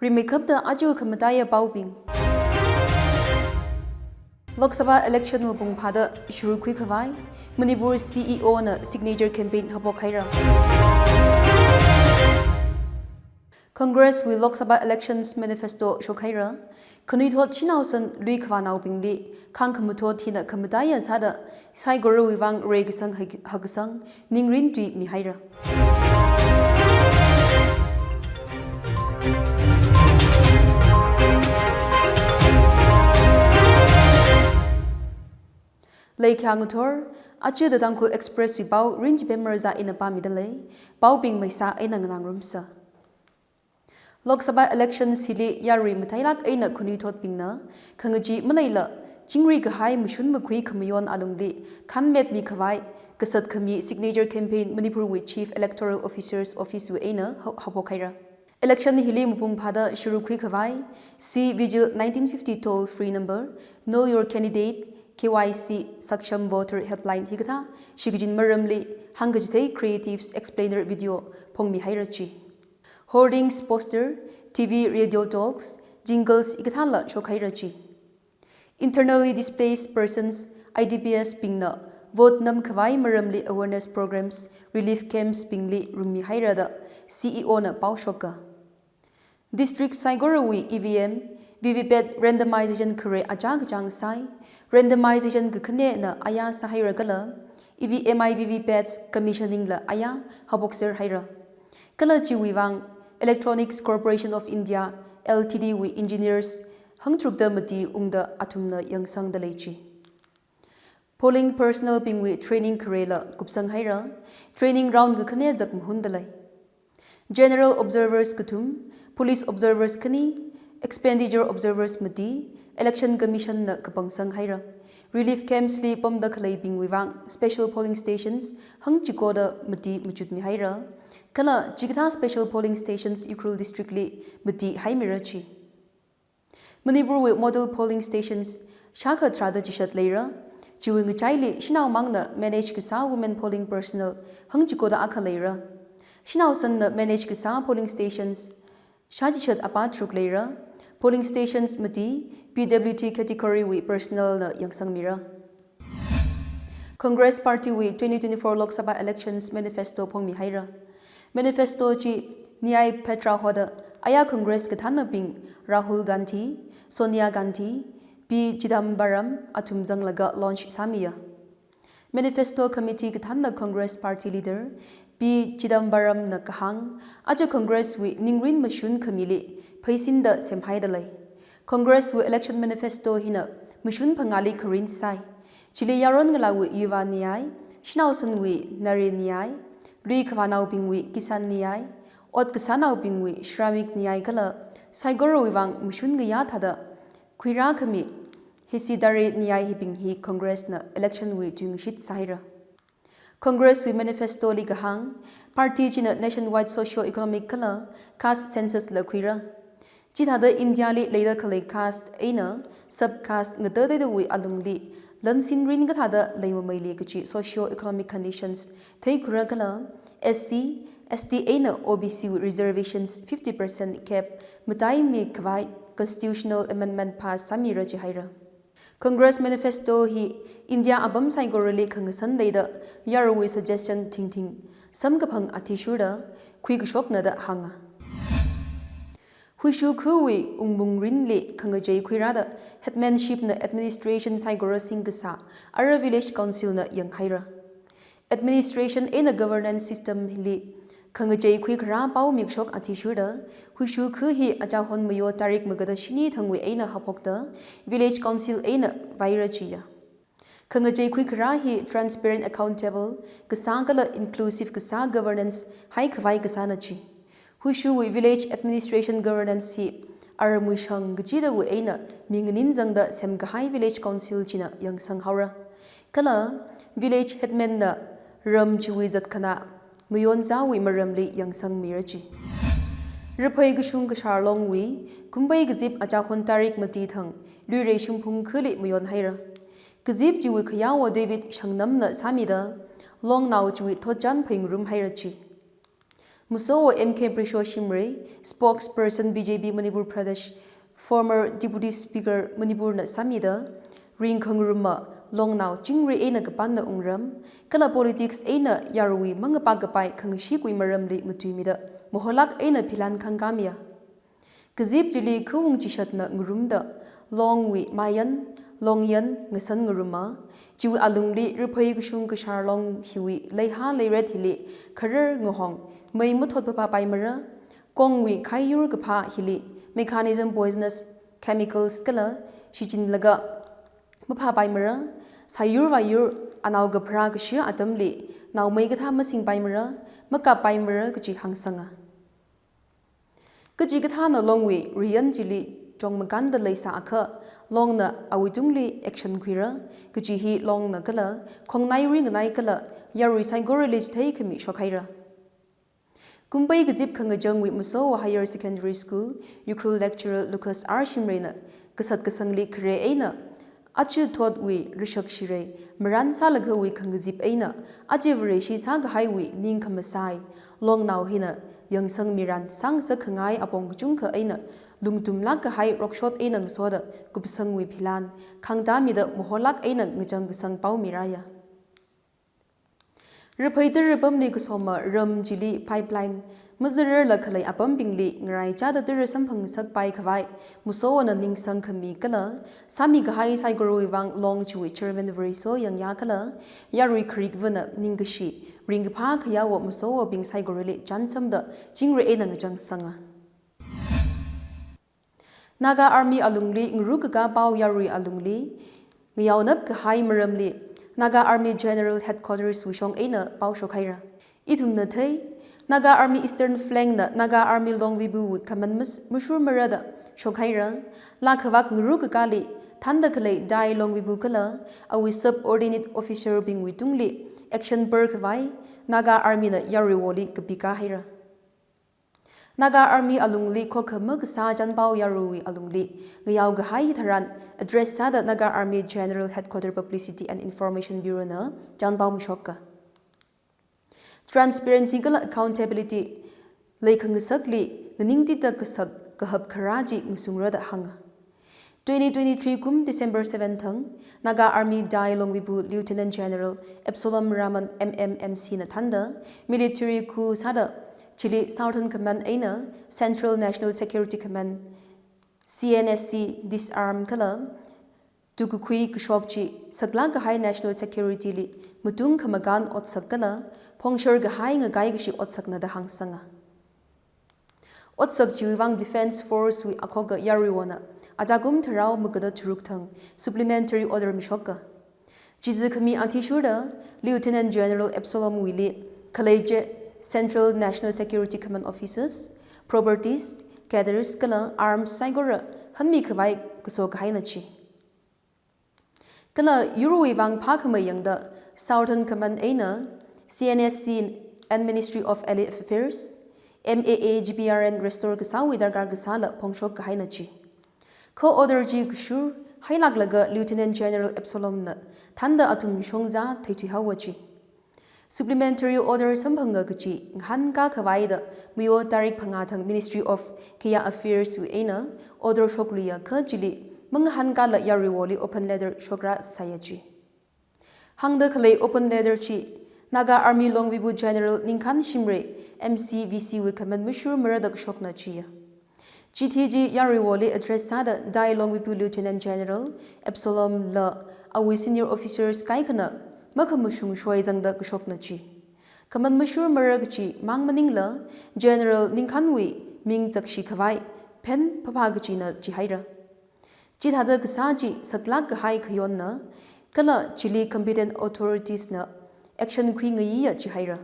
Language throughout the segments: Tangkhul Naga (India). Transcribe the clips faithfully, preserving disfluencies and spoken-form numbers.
Rimeikapta aja khamataiya paobing. Lok Sabha election mapung phāda shurukhui khavai, Manipur C E O na signature campaign haophok haira. Congress wui Lok Sabha elections manifesto shok haira. Khanuithot shanaosan lui khavānaobingli khāngkhamathot hina khamataiya sāda, saikorawui vang reikasang hak-, hakkasang ningrin tui mihaira. Leikhang thor, aja The Tangkhul Express wui pao Rinchipem Raza eina pāmida lei, paobing maisa eina nganāngarumsa. Lok Sabha elections hili yarui matailāk eina khanuithotbingna khangachee maleila, chingri kahai mashun makhui khamayon alungli khānmetmi khavai kasat khami signature campaign Manipur wui Chief Electoral Officer's Office wui eina hao-, haophok haira. Election hili mapung phāda shurukhui khavai, C Vigil nineteen fifty toll free number, Know Your Candidate, K Y C, Saksham Voter Helpline hikathā shikachin maramli hāngkachithei creatives explainer video phongmi haira chi. Hoardings, poster, T V, radio talks, jingles hikathāla shok haira chi. Internally displaced persons, I D Ps bingna vote nam khavai maramli awareness programs, relief camps bingli rungmi haira da C E O na pao shoka. District saikorawui E V M, V V P A T randomization khare achā kachāng sai, randomization kakhanena aya sāhaira kala, E V M I V V P A Ts commissioning la aya haophokser haira. Kala chiwui vang, Electronics Corporation of India, L T D wui engineers hangtharukda mati ungda athumna yangsangda lei chi. Polling personnel bingwui training kharela kupsang haira, training round kakhane zak mahunda lei. General observers kathum, police observers khani, expenditure observers mati, Election Commission na kapangsang haira. Relief camps li pamda khaleibingwui vang special polling stations hangchikoda mati machutmi haira. Kala chikathā special polling stations Ukhrul District li mati haimira chi. Manipur wui model polling stations shākha tharāda chishat leira. Chiwui ngachaili shanao mangna manage kasā women polling personnel hangchikoda akha leira. Shanaosanna manage kasā polling stations shā chishat apā tharuk leira. Polling stations mati P W D category wui personnel na yangsangmira. Congress Party wui twenty twenty-four Lok Sabha Elections Manifesto phongmi haira. Manifesto chi Nyay Phetra hoda aya Congress kathānnabing Rahul Gandhi, Sonia Gandhi, P Chidambaram athum zanglaga launch sāmiya. Manifesto Committee kathānna Congress Party Leader P Chidambaram na kahāng, aja Congress wui ningrin mashun khamili pheisinda semhaida lei. Congress wui Election Manifesto hina mashun phangāli kharin sai. Chili yaron ngalāwui Yuva Nyay, shanaosanwui Nari Nyay, lui khavānaobingwui Kisan Nyay, ot kasānaobingwui Shramik Nyay kala saikorawui vang mashun ngayā thāda khuirā khami Hissidari Nyay hibing hi Congress na election wui tuingashit sāhaira. Congress wui manifesto li kahāng, party china nationwide socio-economic kala caste census la khuira. Chithāda India li leida khalei caste eina sub-caste ngatateidawui alungli lansin rin kathāda leimameili kachi socio-economic conditions theikhuira kala S C, S T eina O B C wui reservations fifty percent cap mataimi khavai constitutional amendment pass sāmira chihaira. Congress manifesto hi India apam saikorali khangasan leida yaruwui suggestion thingthing samkaphang athishurda khuikashokna da hānga. Huishu khawui ungmung rinli khangachei khuirāda headmanship na administration saikora singkasā ara village council na yanghaira. Administration eina governance system li khangachei khuikharā pao mikshok athishurda, Huishu kha hi achahon mayo tarik magada shini thangwui eina haophokta, village council eina vaira chiya. Khangachei khuikharā hi transparent, accountable kasā kala inclusive kasā governance haikhavai kasāna chi. Huishuwui village administration governance hi aramwui shang kachidawui eina minganin zangda semkahai village council china yangsang haora. Kala village headman na ram chiwui zatkhanā mayonzāwui maramli yangsangmira chi. Raphei kashung kashar longwui, Kumbei kazip achahon tarik mati thang, Luirei shimphung khali mayonhaira. Kazip chiwui khayawo David Shangnamna sāmida, longnao chiwui thotchan pheingarumhaira chi. Musowo M K Prisho Shimray, spokesperson B J P Manipur Pradesh, former Deputy Speaker Manipur na sāmida, ringkhangaruma longnao chingri eina kapanna wungram, kala politics eina yaruiwui mangapa kapai khangashikui maramli matuimida, maholak eina philan khangkamiya. Kazip chili khawung chishatna ngarumda, longwui mayan, longyan ngasan ngaruma, chiwui alungli riphei kashung kashar long hiwui leiha leiret hili kharar ngahong, mei mathot phaphapaimara, kongwui khaiyur kaphā hili mechanism poisonous chemicals kala shichinlaga maphāpaimara, sāyur vāyur anao kapharā kashi atamli naomei kathā masingpaimara, makappaimara kachi hāngsanga. Kachikathāna longwui riyan chili chongmakānda leisāakha, longna awuitungli action khuira, kachi hi longna kala, khongnai ringanai kala, yarui saikorali chitheikhami shokhaira. Kumpei kazip khangachangwui Musowo Higher Secondary School, Ukhrul lecturer Lucas R Shimrayna, kasat kasangli khare eina, achi thotwui rishak shirei, maran sālakhawui khangazip eina, achi Vareshi sākahaiwui ning khamasai, longnao hina, yangsang miran sāngasak khangai apong kachungkha eina, lungtumlak kahai rokshot eina ngasoda, kupsangwui philan, khangtamida maholak eina ngachang kasang pao miraya. Riphei tara pamli kasoma ram chili pipeline, mazararla khalei apambingli ngaraichada tara samphang sakpai khavai, Musowona ningsang khami kala, sāmi kahai saikorawui vang long chiwui chairman Vareso yangya kala, yarui kharik vana ningkashi, ringkaphā khayawo Musowobing saikorali chānsamda, chingri eina ngachang sanga. Naga Army alungli ngarukaka pao yarui alungli, ngayaonap kahai maramli, Naga Army General Headquarters wui shong eina pao shokhaira. Ithumna thei, Naga Army Eastern Flank na Naga Army Longvibu wui khaman mas-, mashur marada shokhaira, laa khavak ngarukakali, thanda khalei Dai Longvibu kala, awui subordinate officer bingwui tungli, action par khavai, Naga Army na yaruiwoli kapikā haira. Naga Army alungli khokha makasā chanpao yaruiwui alungli, ngayao kahai tharan, address sāda Naga Army General Headquarter Publicity and Information Bureau na chanpao mashoka. Transparency kala accountability, leikhangasakli, nganingtita kasak, kahap kharā chi ngasungra da hānga. Twenty twenty-three kum December seven thang, Naga Army Dai Longvibu Lieutenant General Absalom Raman M M M C na thanda, military coup sāda, chili Southern Command eina Central National Security Command, C N S C, disarm kala, tukakhui kashok chi, saklak kahai national security li, matung khamakān otsak kala, phongshar kahai ngakai kashi otsakna da hāngsanga. Otsak chiwui vang Defence Force wui akhoka yaruiwona, ajakum tharao magada tharuk thang, supplementary order mishoka. Chizi khami athishurda, Lieutenant General Absalom wuili, khalei chi Central National Security Command officers, properties, cadres kala arms saikora, hanmi khavai kaso kahaina chi. Kala yaruiwui vang phākhamei yangda Southern Command eina C N S C and Ministry of Allied Affairs, M A A G P R N restore kasāwui darkar kasāla phongshok kahaina chi. Kha order chi kashur, hailaklaga Lieutenant General Absalom na thanda athum shongza theithui haowa chi. Supplementary order samphanga kachi, ngahānkā khavaida, muyo tarik phangā thang Ministry of Khayā Affairs wui eina, order shokluiya kha chili, mangahānkāla yaruiwoli open letter shokra sāya chi. Hāngda khalei open letter chi, Naga Army Longvibu General Ningkhan Shimray, M C V C wui khaman mashur marada kashokna chiya. Chithi chi yaruiwoli address sāda Dai Longvibu Lieutenant General Absalom la awui senior officers kaikhana makhamashung shoizangda kashokna chi. Khaman mashur mara kachi mang maningla General Ningkhanwui ming chakshi khavai phen phapha kachina chihaira. Chithāda kasā chi saklak kahai khayonna, kala chili competent authorities na action khuingayiya chihaira.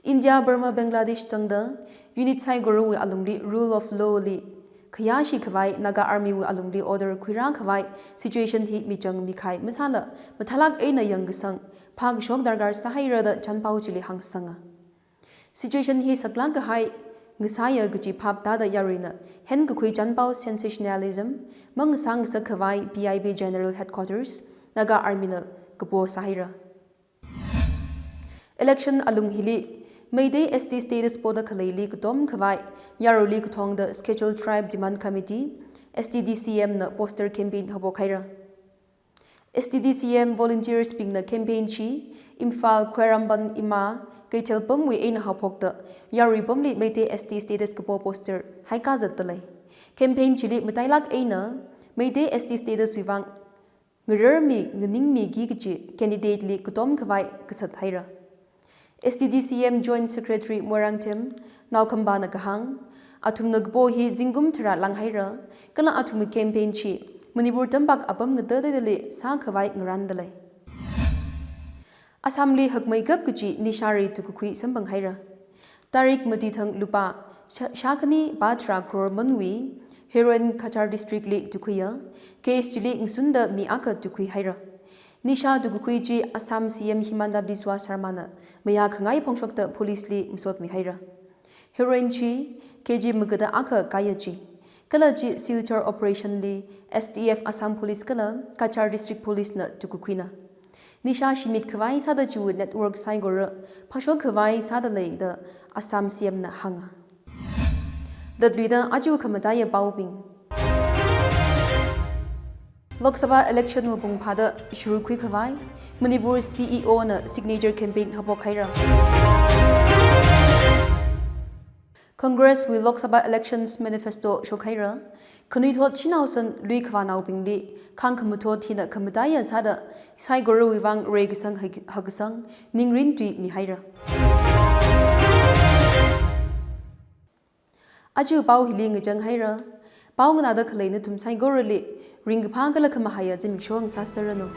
India, Burma, Bangladesh zangda, unit saikorawui alungli rule of law li, khayāshi khavai Naga Army wui alungli order khuira khavai situation hi michang mikhai masāla, mathālak eina yangkasang, phākashok darkar sāhaira da chanpao chili hāngsanga. Situation hi saklak kahai, ngasāya kachi phap tāda yaruina, henkakhui chanpao sensationalism, mangasāngasak khavai P I B General Headquarters, Naga Army na kapo sāhaira. Election alung hili, Meitei S T status poda khaleili katom khavai yaruili kathongda Scheduled Tribe Demand Committee, S T D C M na poster campaign haophok haira. S T D C M volunteers bingna campaign chi Imphal Khwairamband Ima Keithelpamwui eina haophokda yarui pamli Meitei S T status kapo poster haikazatda lei. Campaign chili matailak eina Meitei S T status wui vang ngararmi nganingmiki kachi candidate li katom khavai kasat haira. S T D C M Joint Secretary Moirangthem Naokhambana kahāng, athumna kapo hi zingkum tharā lāng haira, kala athumwui campaign chi Manipur tampak apam ngateiteidali sā khavai ngaranda lei. Assamli hakmeikap kachi nisha ri tukakhui samphang haira. Tarik mati thang lupā sha-, shākhani pā tharā crore manwui heroin Cachar district li tukhuiya, case chili ngasunda mi akha tukhui haira. Nisha tukakhui chi Assam C M Himanta Biswa Sarmana mayā khangai phongshokda police li masotmi haira. Heroin chi K G magada akha kāya chi. Kala chi Silchar operation li S T F Assam Police kala Cachar District Police na tukakhuina. Nisha shimit khavai sāda chiwui network saikora phāshok khavai sāda lei da Assam C M na hānga. Datluida aja khamataiya paobing. Lok Sabha election mapung phāda shurkhui khavai Manipur C E O na signature campaign haophok haira. Congress wui Lok Sabha elections manifesto shok haira. Khanuithot shanaosan lui khavānaobingli khāngkhamathot hina khamataiya sāda saikorawui vang reikasang hak-, hakkasang ningrin tui mi haira. Aja pao hili ngachang haira. Pao nganāda khalei nathum saikorali ringkaphā kala khamahaiya zimiksho ngasāserranu.